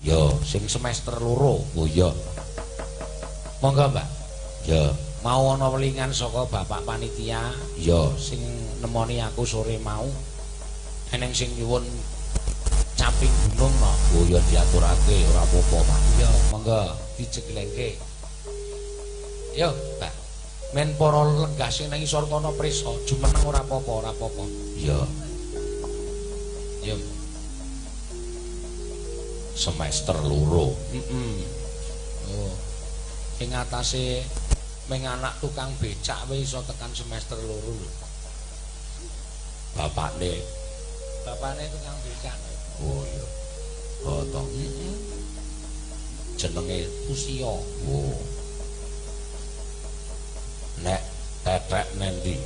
Ya, sing semester 2. Oh iya. Monggo, Mbak. Ya, mau ana welingan saka bapak panitia? Ya, sing nemoni aku sore mau. Eneng sing nyuwun caping gunung no. Oh ya diaturake ora apa-apa, Pak. Ya, monggo dijeglengke. Yo, Mbak. Men para lenggah sing nang isor kono prisa, jumeneng ora apa-apa, ora apa-apa. Ya. Yo. Semester 2. Heeh. Oh. Ing atase meng anak tukang becak wae iso tekan semester 2 lho. Bapakne. Bapakne tukang becak. Oh iya. Oh to. Heeh. Jenenge Tusiya. Oh. Nek tetek nendi?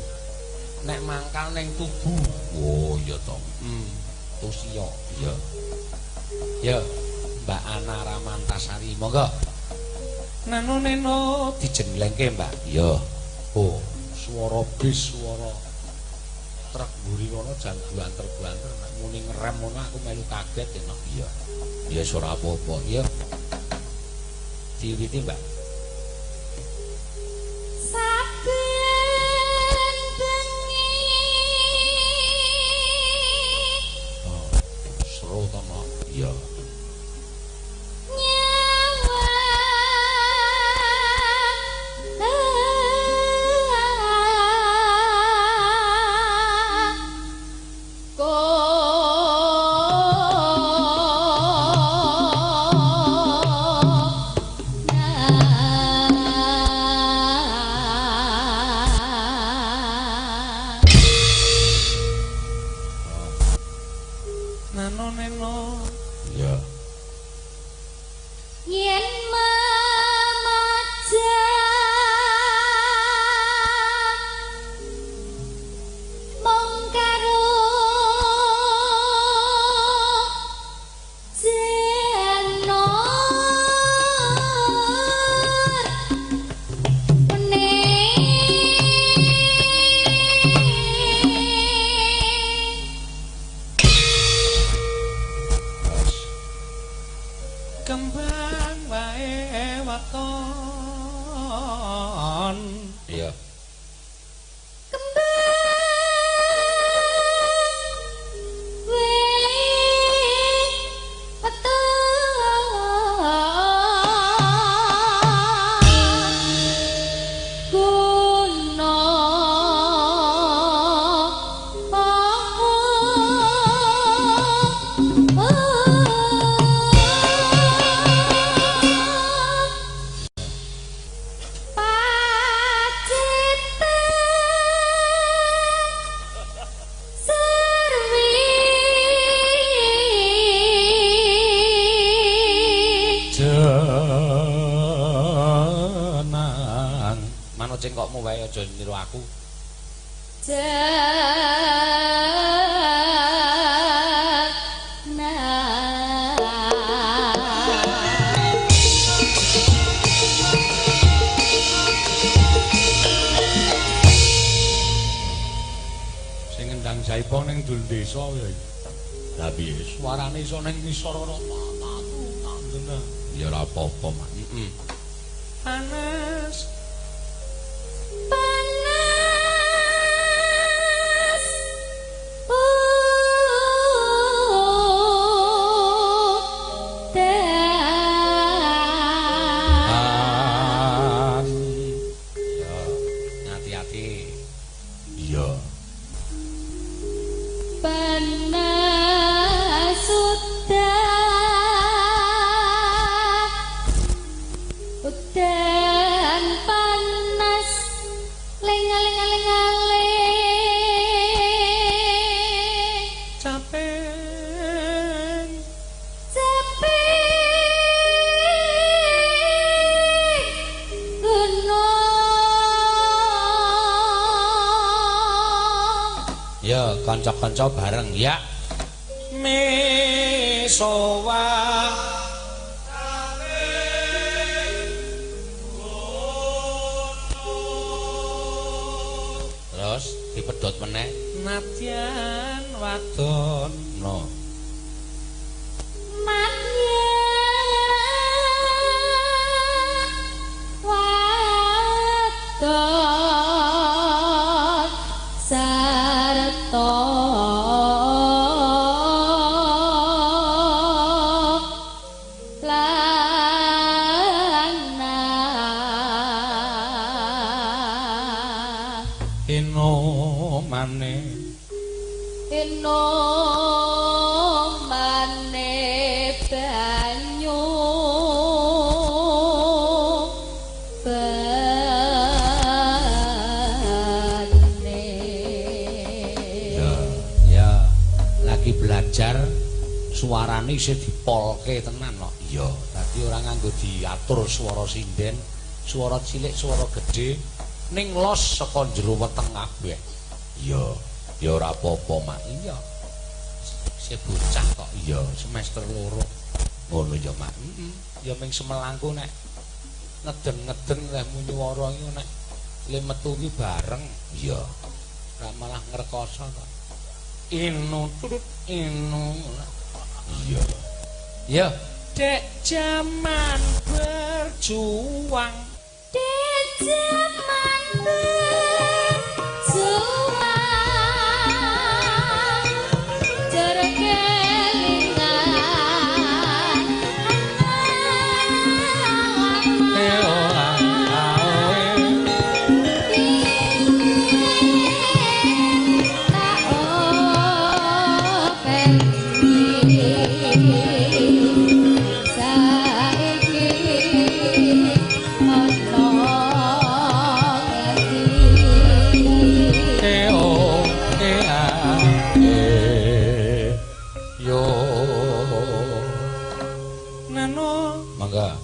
Nek mangkal ning Tugu. Oh iya to. Tusiya. Iya. Ya, Mbak Ana Ramantasari, monggo. Nano neno dijenglengke, Mbak. Iya. Oh, swara bis, swara truk mburi kono jan banter-banter nek muni ngerem ngono aku melu kaget ya. Iya. Ya ora apa-apa. Iya. Diwiti, Mbak. Saben bengi. Oh, seru to, Mbak. Iya. Cengkokmu wae aja niru aku. Sing ngendang jaipong ning dul desa ya iki. Lah piye? Suarane iso ning ngisor ora ta. Ya ora apa-apa, Mak. Heeh. Panas. Panas udan. Ya, hati-hati. Iya. Panas udan. Udan panas lenga-lenga-lenga-le. Capek. Capek gunung. Ya, kanca-kanca bareng ya. Mesowa. Terus dipedhot meneh nadyan wadon no. Nadyan Enomane banyu bane. Ya, ya, lagi belajar suarane isih dipolke tenan kok. Iya, dadi ora nganggo diatur swara sinden, swara cilik, swara gedhe ning los saka jero weteng kabeh. Iya, ya ora apa-apa, Mak. Iya. Isih bocah kok. Iya, semester 2. Ngono ya, Mak. Heeh. Ya ming semelangku nek ngeden-ngeden lehmu nyuwara iki nek le metu ki bareng. Iya. Ora malah ngrekoso to. Inu turut inu. Iya. Ya, dek jaman berjuang. Dek jaman berjuang. Jare kelingan. E o e a e yo. Nano, mangga.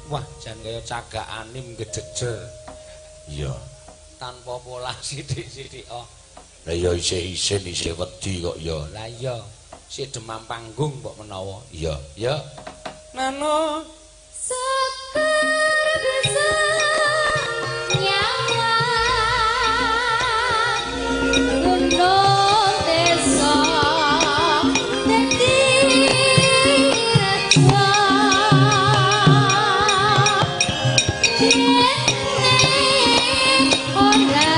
Wah, jan kaya cagak anim gejejer. Iya. Tanpa pola sithik-sithik oh. Lah ya isih isin isih wedi kok ya. Lah iya, isih demam panggung mbok menawa. Iya, ya. Nano Sekar bisa nyawa gunung desa dadi raja dene ora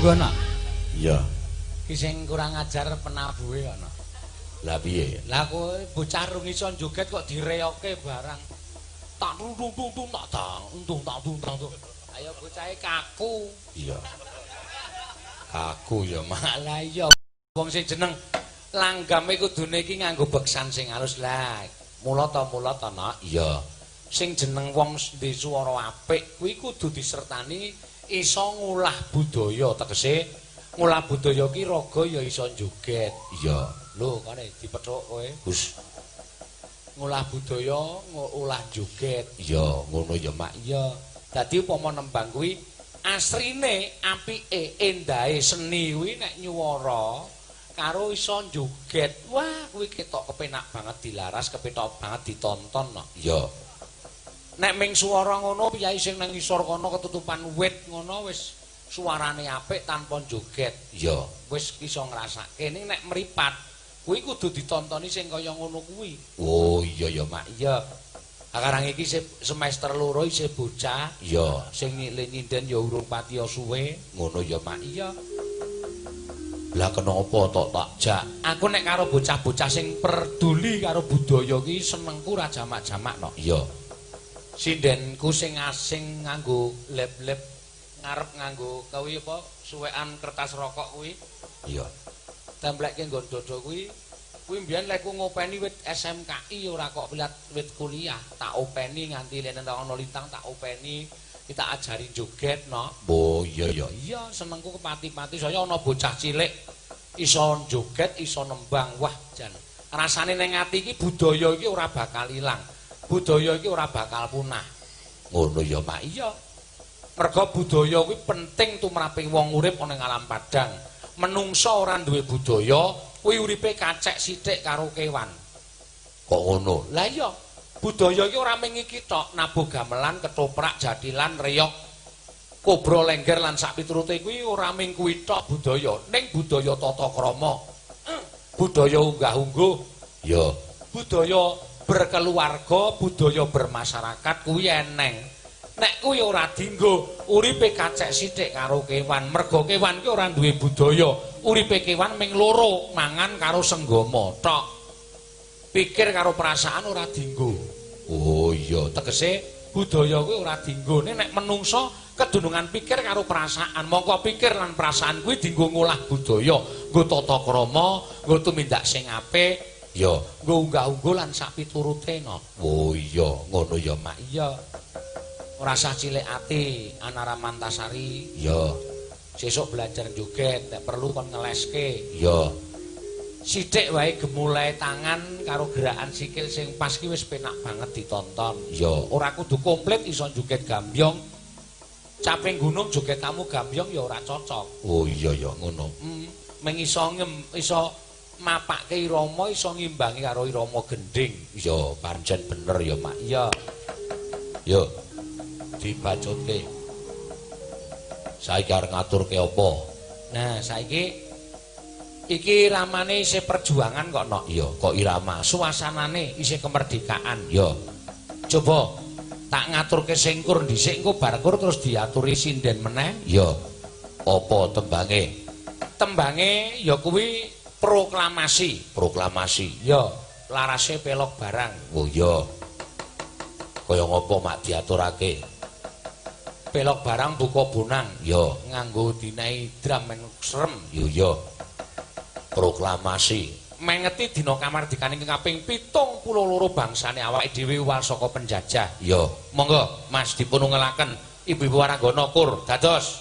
Lungguh nak. Iya. Ki sing kurang ajar penabuhe ana. Lah piye? Lah kowe bocah rung iso joget kok direoke barang. Tak tung tung tung tung tak tang, untung tak tung tang tung. Ayo bocahe kaku. Iya. Kaku ya, Mak. Lah iya wong sing jeneng langgame kudune iki nganggo beksan sing halus lah. Mula ta nak. Iya. Sing jeneng wong duwe swara apik kuwi kudu disertani iso ngolah budaya, tegese ngolah budaya ki raga ya iso joget. Iya. Lho, kene dipethuk kowe. Gus. Ngolah budaya, ngolah joget. Iya, ngono ya, Mak. Iya. Dadi upama nembang kuwi asrine apike endahe seni kuwi nek nyuwara karo iso joget. Wah, kuwi ketok kepenak banget dilaras, kepetok banget ditonton no. Iya. Nek ming swara ngono piyayi sing nang ngisor kono ketutupan wit ngono wis suarane apik tanpa joget. Iya. Wis iso ngrasake. Ning nek mripat kuwi kudu ditontoni sing kaya ngono kuwi. Oh iya ya, Mak. Iya. Sekarang iki semester loro isih bocah. Iya. Sing nyinden ya urung patiya suwe. Ngono ya, Mak. Iya. Lah kenapa tok tak jak? Aku nek karo bocah-bocah sing peduli karo budaya ki senengku ra jamak-jamak no. Iya. Sindenku sing asing nganggo lep-lep ngarep nganggo kuwi apa suwekan kertas rokok kuwi. Iya. Templekke nggon dodo kuwi. Kuwi mbiyen lek ku ngopeni wit SMKI ora kok pilat wit kuliah, tak openi nganti lene ana lintang tak openi, kita ajari joget no. Oh iya ya. Iya, senengku kepati-pati saya ana bocah cilik iso joget, iso nembang. Wah, jan. Rasane ning ati iki budaya iki ora bakal ilang. Budaya iki ora bakal punah. Ngono ya, Mak. Iya. Mergo budaya kuwi penting tumraping wong urip ana ing alam padang. Menungsa ora duwe budaya, kuwi uripe kacek sithik karo kewan. Kok ngono? Lah iya, budaya iki ora mung iki tok, nabuh gamelan, ketoprak, jathilan, reyog, kobra lengger lan sak piturute kuwi ora mung kuwi tok budaya, ning budaya tata krama, budaya unggah-ungguh, ya, budaya berkeluarga, budaya bermasyarakat kuwi eneng. Nek kuwi ora dinggo, uripe kacek sithik karo kewan. Mergo kewan kuwi ora duwe budaya. Uripe kewan ming loro, mangan karo senggama tok. Pikir karo perasaan ora dinggo. Oh iya, tegese budaya kuwi ora dinggo. Nek menungso kedunungan pikir karo perasaan, mongko pikir lan perasaan kuwi dinggo ngolah budaya, nggo tata krama, nggo tumindak sing apik, ya, nggo unggah-ungguh lan sak piturute no. Oh iya, ngono ya, Mak. Iya. Ora sah cilik ati Anara Mantasari. Ya. Sesuk belajar joget, nek perlu kon ngeleske. Ya. Sithik wae gemulai tangan karo gerakan sikil sing pas ki wis penak banget ditonton. Ya. Ora kudu komplit iso joget gambyong. Caping gunung joget tamu gambyong ya ora cocok. Oh iya ya, ngono. Meng iso iso mapake irama, iso ngimbangi karo irama gendhing. Ya, pancen bener ya, Mak. Iya. Yo. Dibacutke. Saiki arep ngaturke apa? Nah, saiki iki iramane isih perjuangan kok, Nok. Iya, kok irama suasanane isih kemerdekaan. Ya. Coba tak ngaturke singkur dhisik engko bar kur terus diaturi sinden meneh. Ya. Apa tembange? Tembange ya kuwi proklamasi. Proklamasi. Ya, larase pelok barang. Oh iya. Kaya ngopo Mak diaturake? Pelok barang buka bonang. Ya, nganggo dinai drum men serem. Yo ya. Proklamasi. Mengeti dina kamardikane ing kaping 72 bangsane awake dhewe uwal saka penjajah. Ya, monggo Mas dipun ungelaken ibu-ibu waranggana kur dados.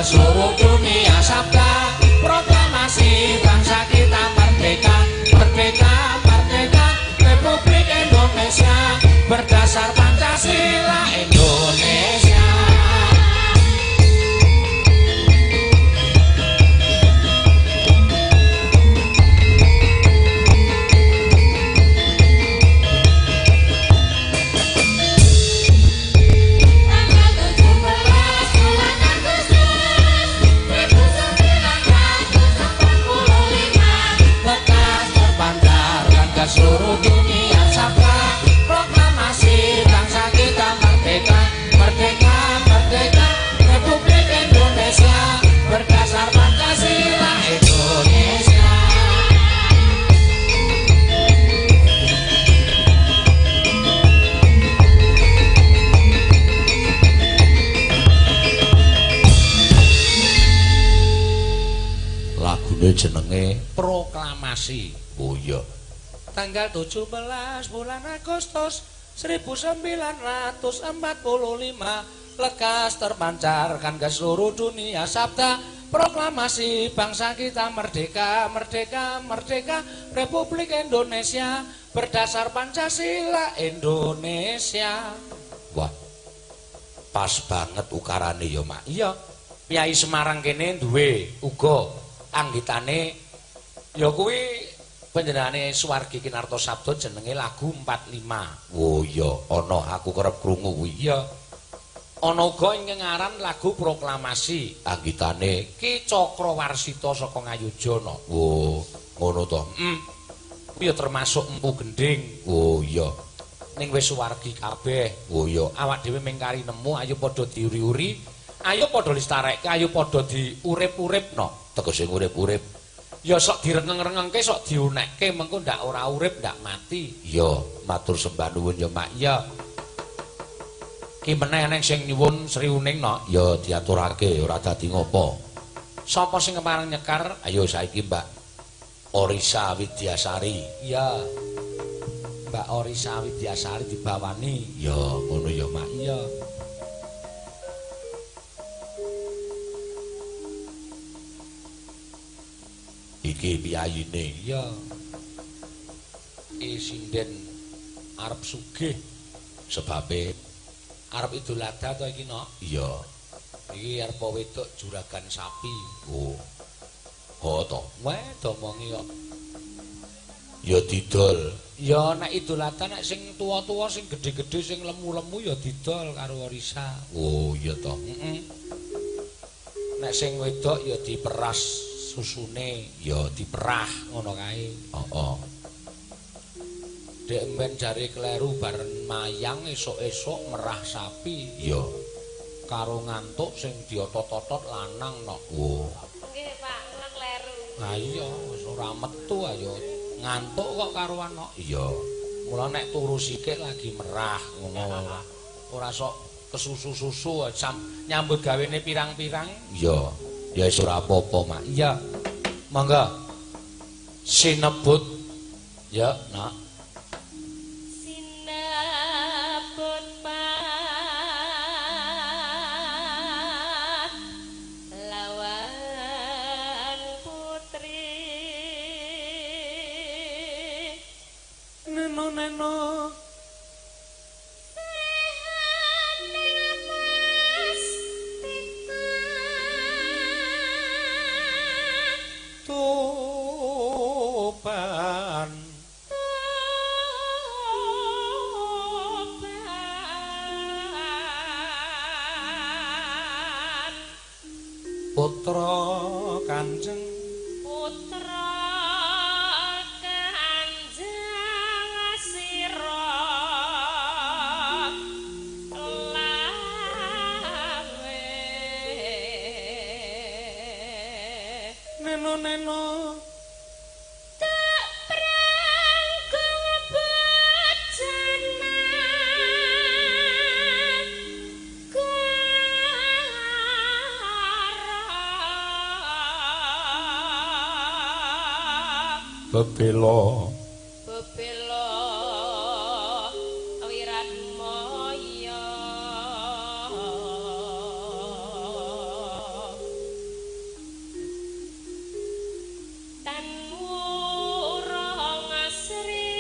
Seluruh dunia sabda proklamasi bangsa kita merdeka, merdeka, merdeka, Republik Indonesia berdasar Pancasila Indonesia. Lagune jenenge Proklamasi. Oh iya. Tanggal 17 bulan Agustus 1945 lekas terpancarkan ke seluruh dunia sabda proklamasi bangsa kita merdeka, merdeka, merdeka, Republik Indonesia berdasar Pancasila Indonesia. Wah, pas banget ukarane ya, Mak. Iya, Kyai Semarang kene duwe uga anggitane ya kuwi panjenengane Suwargi Kinarto Sabdo jenenge lagu 45. Oh iya, ana aku kerep krungu kuwi. Iya. Ana uga ing ngaran lagu Proklamasi anggitane Ki Cakrawarsita saka Ngayogya. Oh, ngono to. Heeh. Kuwi ya termasuk Empu Gendhing. Oh iya. Ning wis suwargi kabeh. Oh iya, awak dhewe mung kari nemu, ayo padha diuri-uri, ayo padha lestarekke, ayo padha diurip-uripno. Tegese urip-urip. Ya sok direngeng-rengengke, sok diunekke, mengko ndak ora urip ndak mati. Iya, matur sembah nuwun ya, Mak. Iya. Ki meneh eneng sing nyuwun Sri Uning no. Ya diaturake ora dadi ngopo. Sapa sing kepareng nyekar? Ayo saiki Mbak Orisa Widyasari. Iya. Mbak Orisa Widyasari dibawani. Ya ngono ya, Mak. Iya. Iki piyayine. Iya. Iki sinden arep sugih sebabe arep Idul Adha to iki, Nok? Iya. Iki arep wedok juragan sapi. Oh. Oh to. Weh, domongi kok. Ya didol. Ya nek Idul Adha nek sing tuwa-tuwa, sing gedhe-gedhe, sing lemu-lemu ya didol karo Orisa. Oh iya to. Heeh. Nek sing wedok ya diperas susune, ya diperah ngono kae. Heeh. Dek mben jare kleru bareng mayang esuk-esuk merah sapi. Iya. Karo ngantuk sing diotot-otot lanang nok. Oh. Nggih, Pak, kula kleru. Ha iya, wis ora metu ayo. Ngantuk kok karuan nok. Iya. Mula nek turu sikik lagi merah ngono ora. Ora sok kesusu-susu nyambut gawene pirang-pirang. Iya. Ya wis ora apa-apa, Mak. Iya. Monggo. Sinebut. Ya, Nak. Sinebut pahlawan putri. Neno neno Tuban Putra Kanjeng, Putra Kanjeng sira lawe. Neno neno tak prangkung bojana bebela bebela wiratmaya tan wurung asri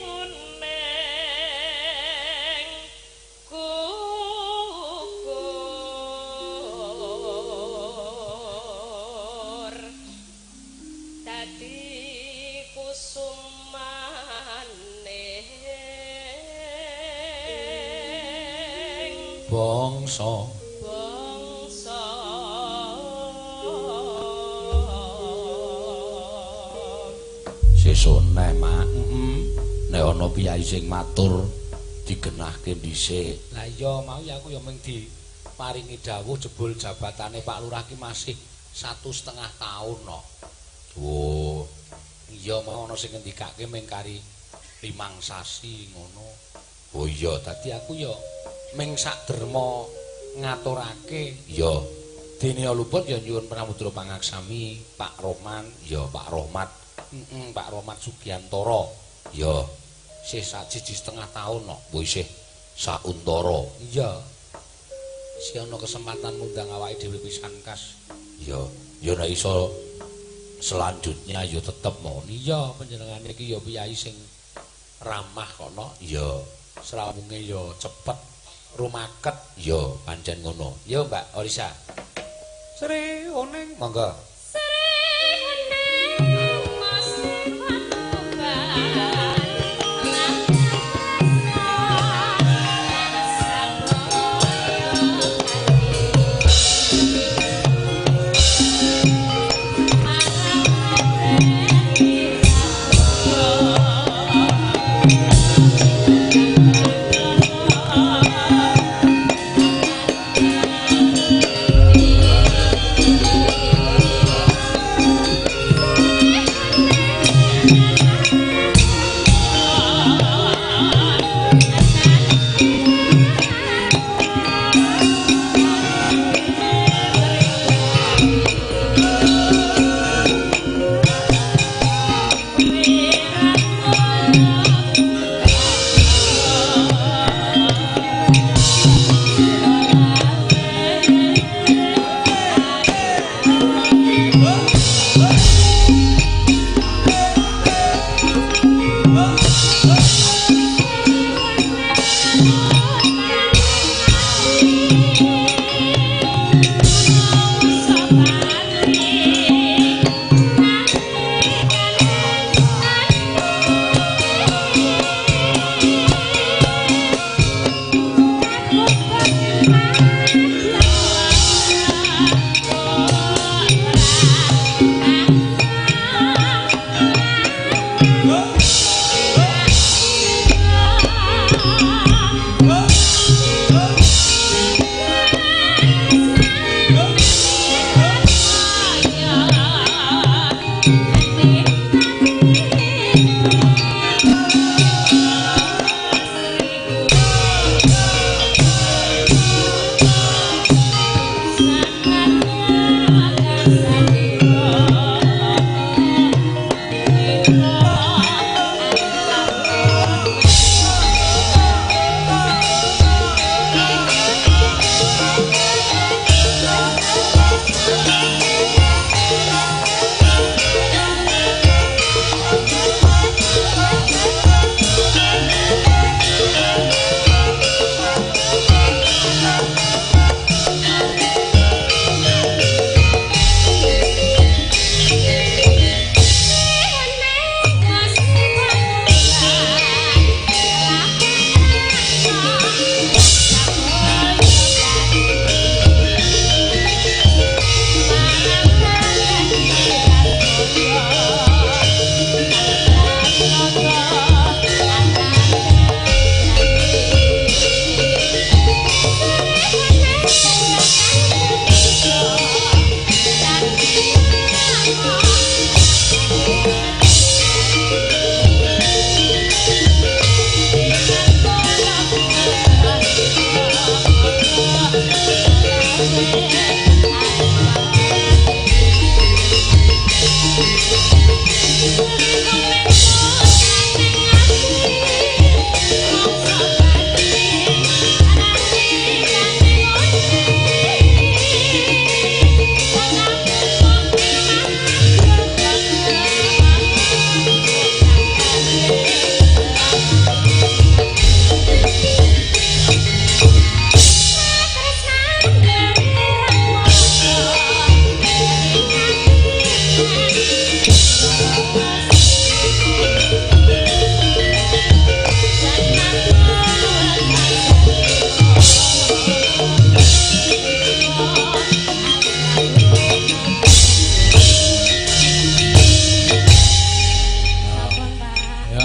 kuning kukur dadi kusumaning bangsa bangsa. Sesuk neh, Mak. Nek ana piyai sing matur digenahke dhisik. Lah iya mau ya aku ya mung diparingi dawuh jebul jabatane Pak Lurah ki masih 1,5 tahun no. Oh. Iya mau ana sing ngendikake mung kari 5 sasi ngono. Oh iya, dadi aku ya mung sak derma ngaturake. Iya, Dene luput ya nyuwun pramudra pangaksami Pak Rohman, ya Pak Rohmat. Pak Rohmat Sugiantara. Ya, isih 1,5 taun kok, mbok isih sauntara. Iya. Isih ana kesempatan ngundang awake dhewe pisan kas. Ya, ya nek iso selanjutnya ya tetep mau. Iya, panjenengane iki ya piyai sing ramah kono. Iya, srawunge ya cepet, rumaket. Ya, pancen ngono. Ya, Mbak Orisa. Sri Oneng, monggo. Sri Oneng Mas Patuban.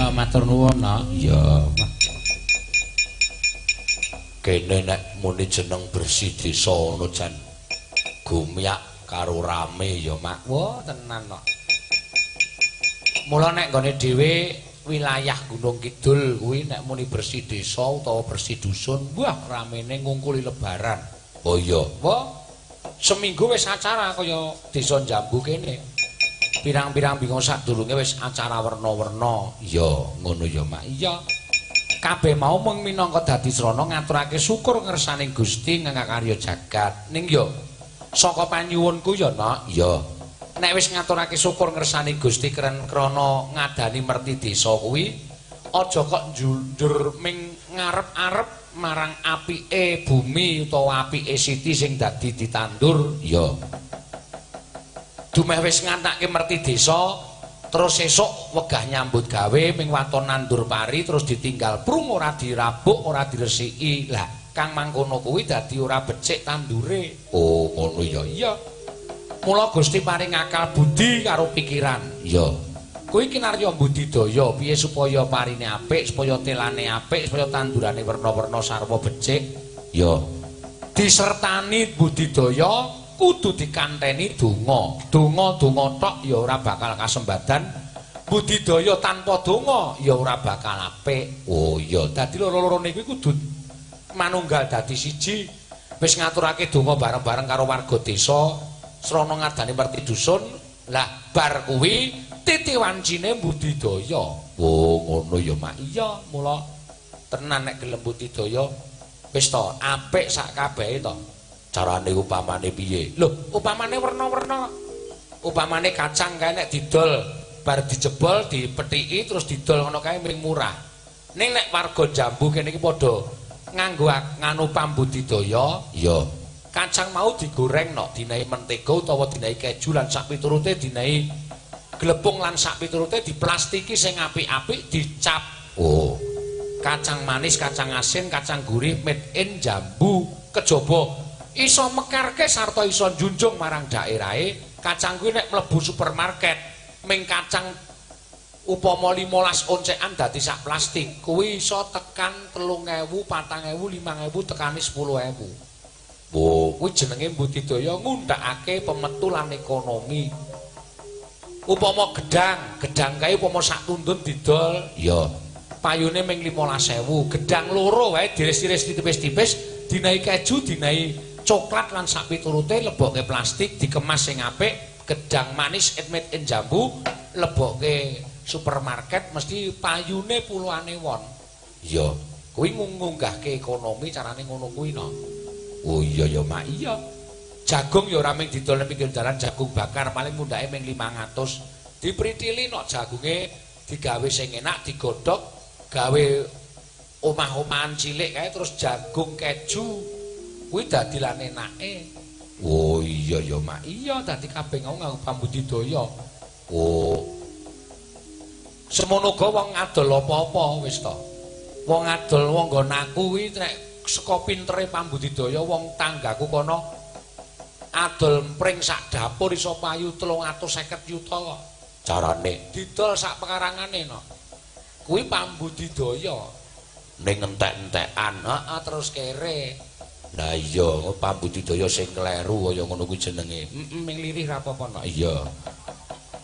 Matur nuwun, Nak. Ya. Kene nek muni jeneng bersih desa ngono jan gumyak karo rame ya, Mak. Wah, tenan kok. Mula nek nggone dhewe wilayah Gunung Kidul kuwi nek muni bersih desa utawa bersih dusun, wah ramene ngungkuli lebaran. Oh iya. Wah. Seminggu wis acara kaya desa Jambu kene. Pirang-pirang bingung sadurunge wis acara werna-werna. Iya, ngono ya, Mak. Iya. Kabeh mau mung minangka dadi srana ngaturake syukur ngersaning Gusti ngakarya jagat. Ning yo saka panyuwunku ya, Nak. Iya. Nek wis ngaturake syukur ngersani Gusti krana ngadani merti desa kuwi, aja kok njur ming ngarep-arep marang apike bumi utawa apike siti sing dadi ditandur. Iya. Dumeh wis ngantake merti desa, terus esuk wegah nyambut gawe ming waton nandur pari terus ditinggal prung ora dirabuk, ora diresiki. Lah, kang mangkono kuwi dadi ora becik tandure. Oh, ngono ya. Iya. Mula Gusti paring akal budi karo pikiran. Iya. Kuwi kinarya budidaya piye supaya parine apik, supaya telane apik, supaya tandurane werna-werna sarwa becik. Iya. Disertani budidaya kudu dikanteni donga. Donga-donga tok ya ora bakal kasembadan. Budidaya tanpa donga ya ora bakal apik. Oh iya, dadi loro-lorone kuwi kudu manunggal dadi siji. Wis ngaturake donga bareng-bareng karo warga desa, srana ngadani merti dusun. Lah bar kuwi titi wancine budidaya. Oh ngono ya, Mak. Iya, mula tenan nek gelem budidaya wis to apik sak kabehe to. Carane upamane piye? Lho, upamane werna-werna. Upamane kacang kae nek didol bar dijebol, dipethiki terus didol ngono kae ming murah. Ning nek warga Jambu kene iki padha nganggo nganu pambudidaya, iya. Kacang mau digoreng no, dinahi mentega utawa dinahi keju lan sak piturute dinahi glepung lan sak piturute diplastiki sing apik-apik dicap. Oh. Kacang manis, kacang asin, kacang gurih made in Jambu. Kejaba iso mekarke sarta iso njunjung marang daerahe. Kacang kuwi nek mlebu supermarket ming kacang upama 15 oncekan dadi sak plastik kuwi iso tekan 3.000, 4.000, 5.000 tekane 10.000. Oh, kuwi jenenge budidaya ngundhakake pemetu lan ekonomi. Upama gedang, gedang kae upama sak tundun didol, ya payune ming 15.000. Gedang loro wae diris-iris tipis-tipis, dinahi keju, dinahi coklat lan sak piturute lebokke plastik dikemas sing apik, gedang manis made in Jambu lebokke supermarket mesti payune puluhane won. Ya, kuwi ngunggahke ekonomi carane ngono kuwi no. Oh iya ya, Mak. Iya. Jagung ya ora mung didol nang pinggir dalan, jagung bakar paling mundhake ming 500. Dipritili nok jagunge digawe sing enak, digodhog, gawe omah-omahan cilik kae terus jagung keju kuwi dadi lan enake. Oh iya ya, Mak. Iya, dadi kabeh nganggo pambudidaya. Oh. Semono uga wong adol apa-apa wis to. Wong adol wong nggon aku kuwi nek saka pintere pambudidaya wong tanggaku kono adol mpring sak dapur iso payu 350 yuta kok. Carane didol sak pekarangane no. Kuwi pambudidaya. Ning entek-entekan, heeh terus kere. Lah iya, pambudidaya sing kleru kaya ngono kuwi jenenge. Heeh, ming lirih ra apa-apa no. Iya.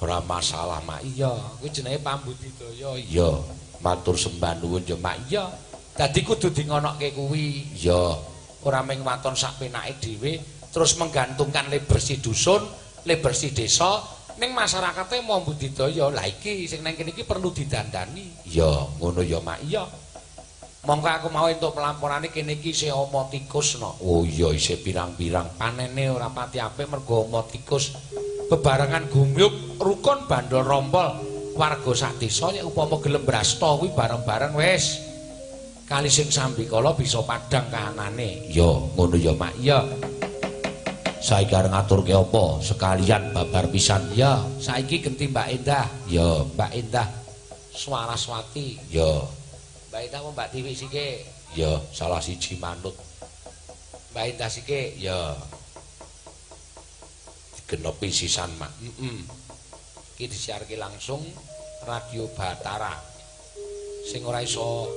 Ora masalah, Mak. Iya, kuwi jenenge pambudidaya. Iya, matur sembah nuwun ya, Mak. Iya. Dadi kudu dingonokke kuwi. Iya, ora mung waton sak penake dhewe terus menggantungkan le bersih dusun, le bersih desa, ning masyarakate mau budidaya. Lah iki sing nang kene iki perlu didandani. Iya, ngono ya, Mak. Iya. Mongko aku mau entuk pelaporane kene iki isih ana tikus no. Oh iya, isih pirang-pirang panene ora pati apik mergo ana tikus. Bebarengan gumyup rukun bandol rompol warga sak desa nek upama gelem brasta kuwi bareng-bareng wis. Kali sing sambikala bisa padhang kahanane. Ya, ngono ya, Mak. Ya. Saiki arep ngaturke apa? Sekalian babar pisan. Ya, saiki genti Mbak Endah. Ya, Mbak Endah Swaraswati. Ya. Mbak Endah apa Mbak Tiwi sike? Ya, salah siji manut. Mbak Endah sike? Ya. Digenepi sisan, Mak. Heeh. Iki disiarke langsung Radio Batara. Sing ora iso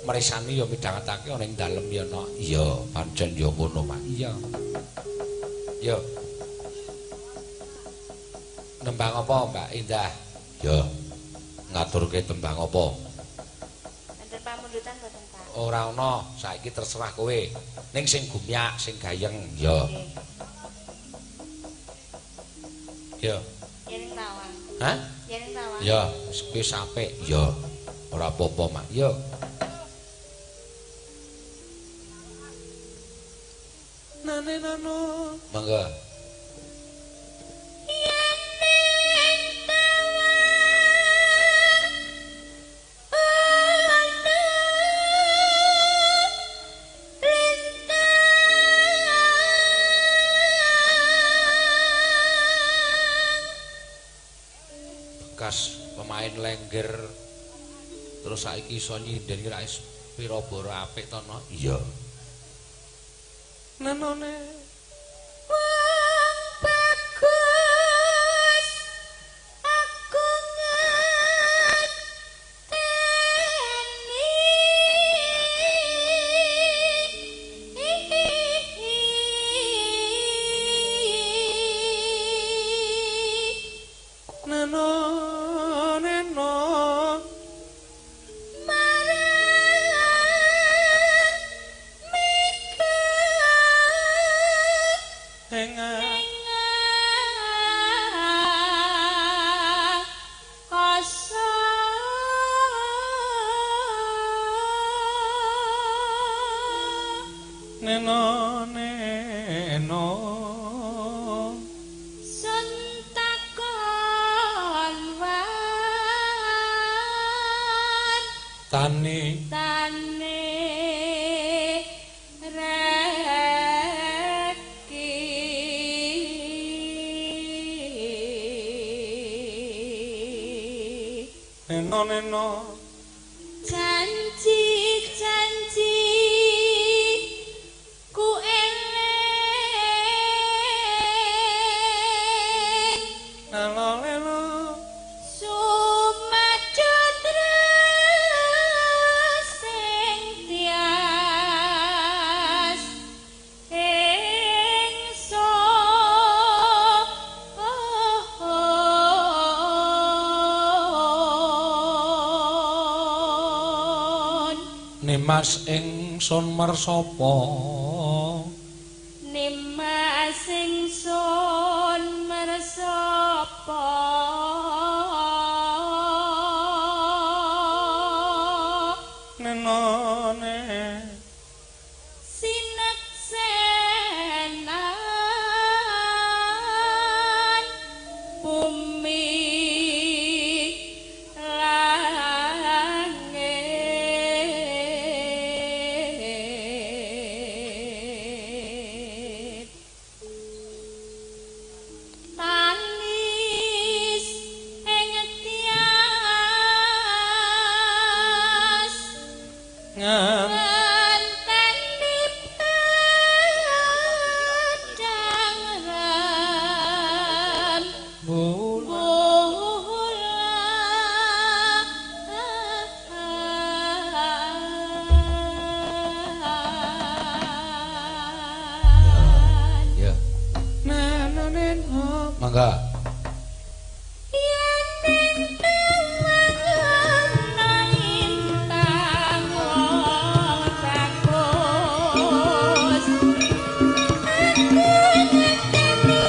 mresani ya midhangetake ana ing dalem ya, Nok. Iya, pancen ya ngono, Mak. Iya. Yo. Nembang apa, Mbak Indah? Ya. Ngaturke tembang apa? Enten pamundutan mboten, Pak? Ora ana, saiki terserah kowe. Ning sing gumyak, sing gayeng. Ya. Ya. Yen Tawang. Hah? Yen Tawang. Ya, wis apik. Ya. Ora apa-apa, Mak. Ya. Nane nano. Mangga. Bekas pemain lengger terus saiki iso nyinden ki rak pira boro apik to no? Iya. Nenone wong bagus aku ngerteni neno neno neno neno sun takon wan tani tani reki neno neno janji janji ku eling lelo lelo sumaca terus sing tias ingsun Nimas ingsun mersapa Nimas ingsun mersapa nenone sineksenan bumi langit tanis ing tias ngenteni pedang rembulan. Ya. Mangga. Yen ing tawang ana intang wong bagus aku ngenteni tekamu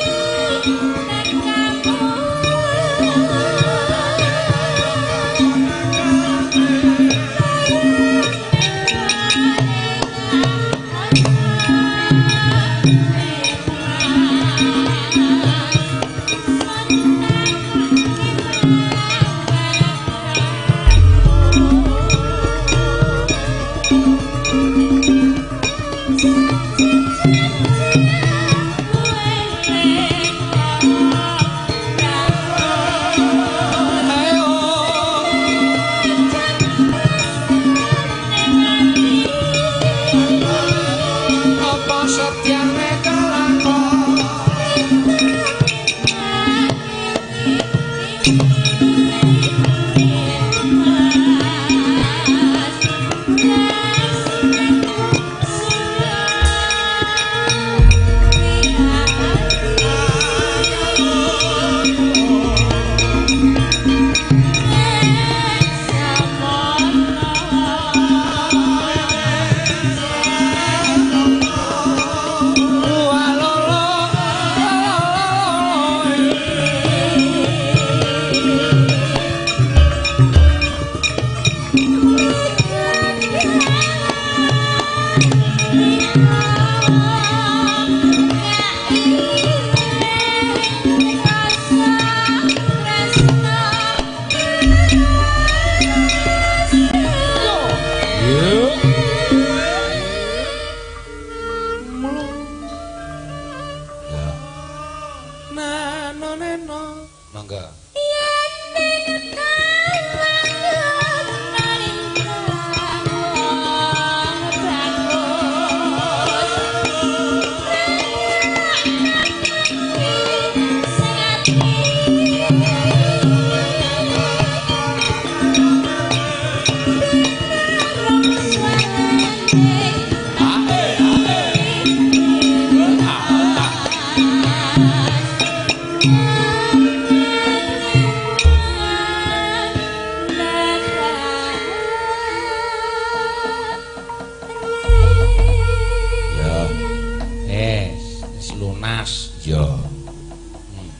Mas. Iya.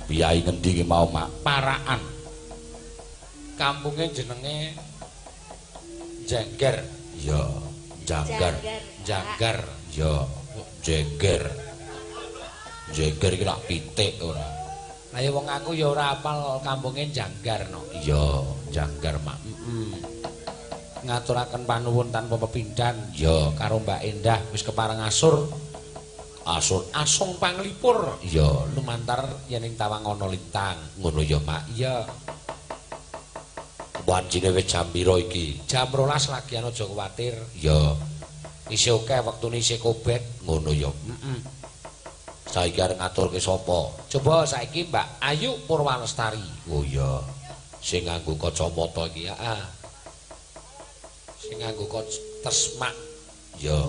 Piyai ngendi ki mau, Mak? Paraan. Kampunge jenenge Jengger. Iya, Janggar. Janggar. Iya, Jengger. Jengger iki lak pitik ora. Lah ya wong aku ya ora apal kampunge Janggar no. Iya, Janggar, Mak. Ngaturaken panuwun tanpa pepindhan. Iya, karo Mbak Endah wis kepareng asur. Asur asung panglipur. Iya, lumantar yen ing tawang ana lintang. Ngono ya, Mak. Iya. Wancine wis jam pira iki? Jam 12 lagian aja kuwatir. Iya. Isih akeh wektune isih kobet. Ngono ya. Saiki arep ngaturke sapa? Coba saiki Mbak Ayu Purwalestari. Oh iya. Sing nganggo kacamata iki. Heeh. Sing nganggo tesmak. Iya.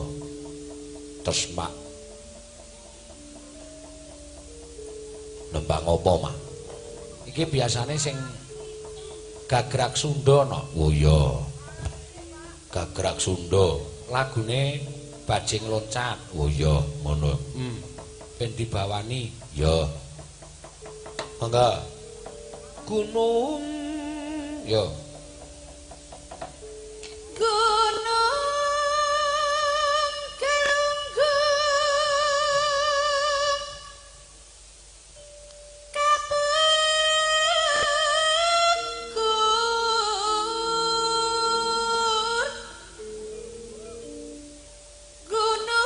Tesmak. Nembang apa, Mak? Iki biasane sing gagrak Sunda no. Oh iya. Gagrak Sunda. Lagune Bajing Loncat. Oh iya, ngono. Ben dibawani. Ya. Monggo. Gunung. Yo. Gunung Galunggung kapungkur Gunung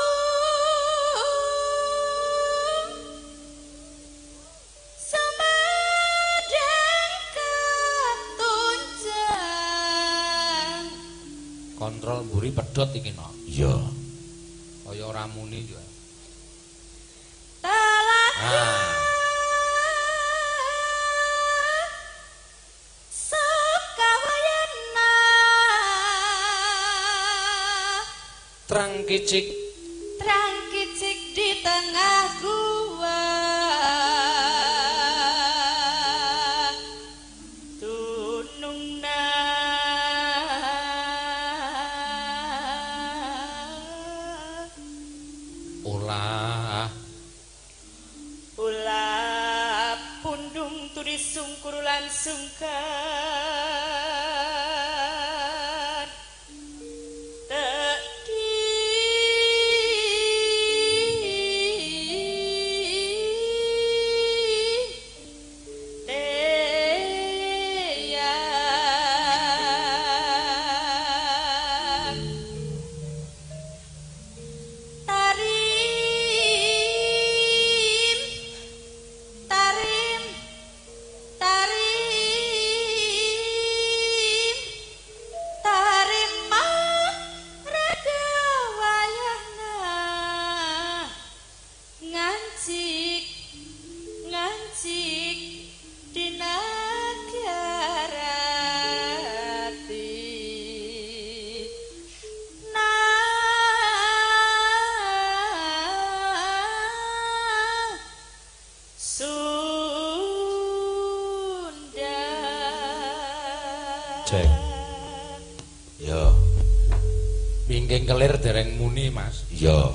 Sumedang ketunjang. Kontrol mburi pedhot iki no. Iya. Kaya ora muni yo. Telah Ah. Sukawayana Trang kicik. Trang kicik di tengah gua. Tunungna Ulah ulah pundung turi sungkur lan sungkan teki teyan tarim tarim tarim tarima raga wayahna ngancik ngancik dina garati nah Sunda. Cek. Ya. Wingking kelir dereng muni, Mas. Iya.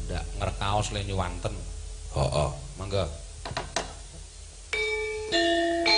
Ndak ngrekaos le nyuwanten. Heeh. Monggo. Thank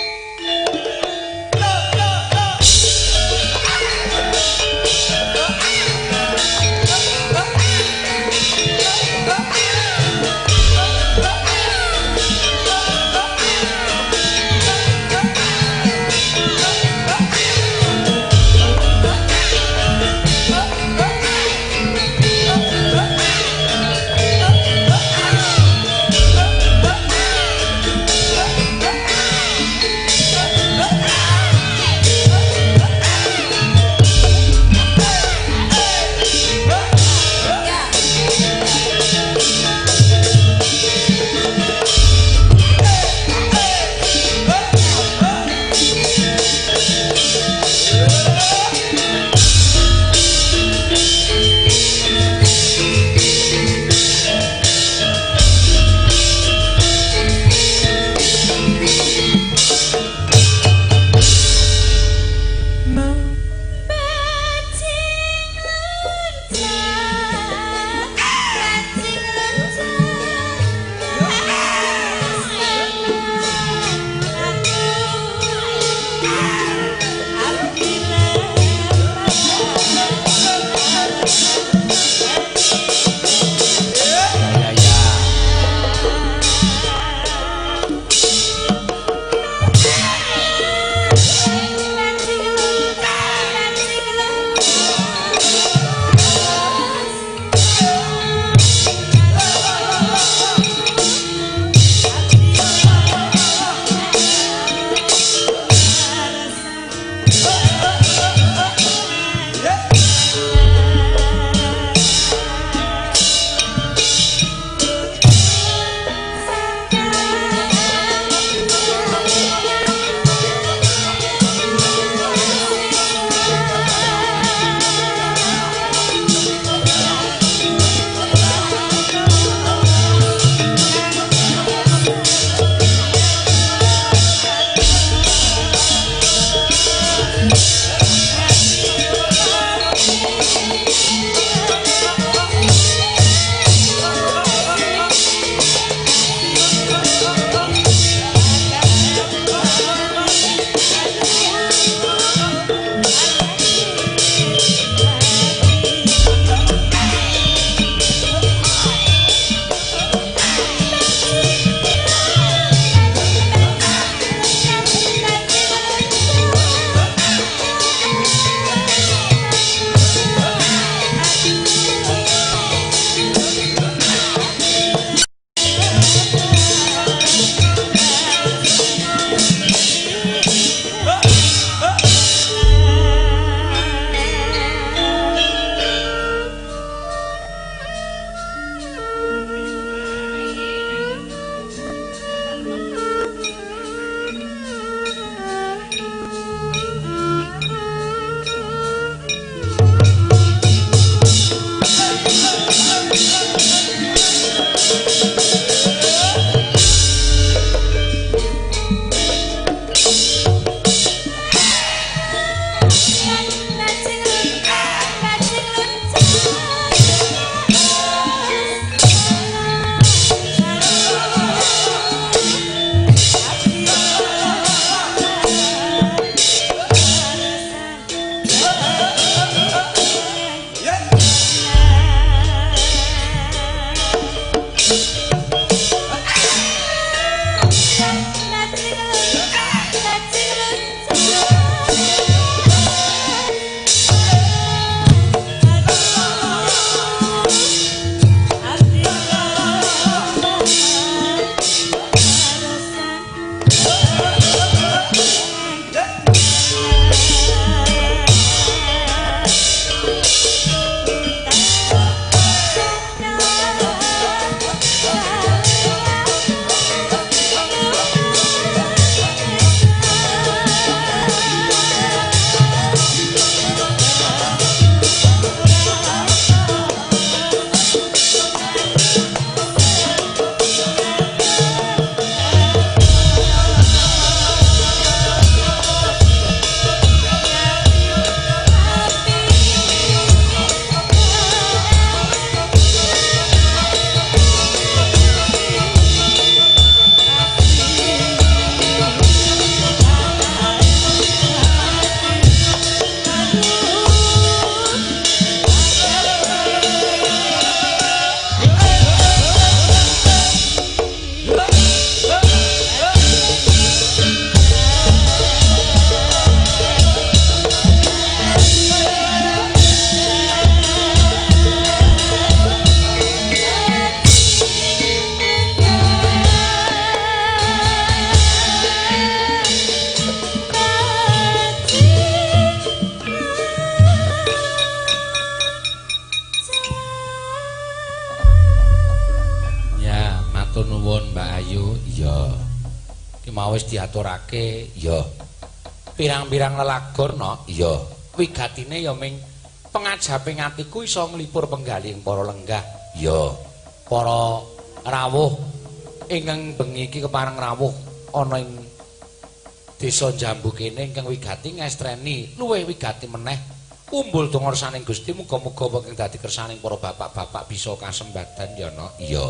Wis diaturake ya pirang-pirang lelagon no ya wigatine ya ming pengajaping atiku iso nglipur penggalih para lenggah ya para rawuh ingkang bengi iki kepareng rawuh ana ing desa Jambu kene ingkang wigati ngestreni luwih wigati meneh umbul donga saning Gusti muga-muga wekeng dadi kersaning para bapak-bapak bisa kasembadan ya no iya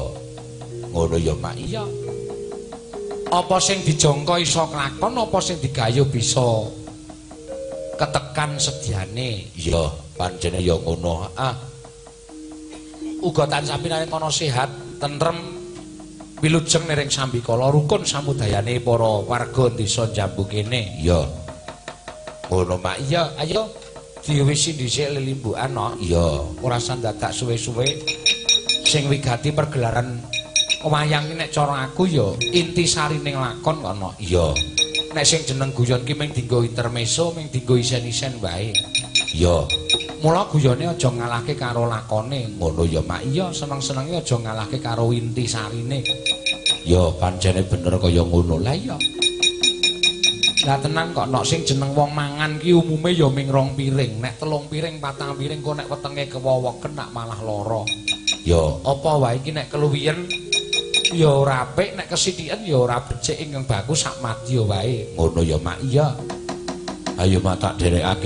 ngono ya Mak iya. Apa sing dijangka iso klakon, apa sing digayuh bisa ketekan sediane. Iya, pancene ya ngono. Ah. Uga tansah pinaringan ana sehat, tentrem, wilujeng niring sambikala rukun samudayane para warga desa Jambu kene. Iya. Ngono Mak. Iya, ayo diwisi dhisik lelimbukan no. Iya, ora usah dadak suwe-suwe. Sing wigati pergelaran wayang iki nek cara aku ya intisarine lakon kono. Iya. Nek sing jeneng guyon ki mung dienggo intermezzo, mung dienggo isen-isen wae. Iya. Mula guyone aja ngalahke karo lakone. Ngono ya Mak. Iya, seneng-senenge aja ngalahke karo intisarine. Ya pancene bener kaya ngono. Lah iya. Lah tenan kok nek sing jeneng wong mangan ki umume ya ming 2 piring, nek 3 piring, 4 piring kok nek wetenge kewowoken nak malah lara. Ya, apa wae iki nek keluwihen ya ora apik, nek kesithiken ya ora becik, ingkang baku sak madya wae. Ngono ya Mak. Iya. Ayo Mak tak dherekake.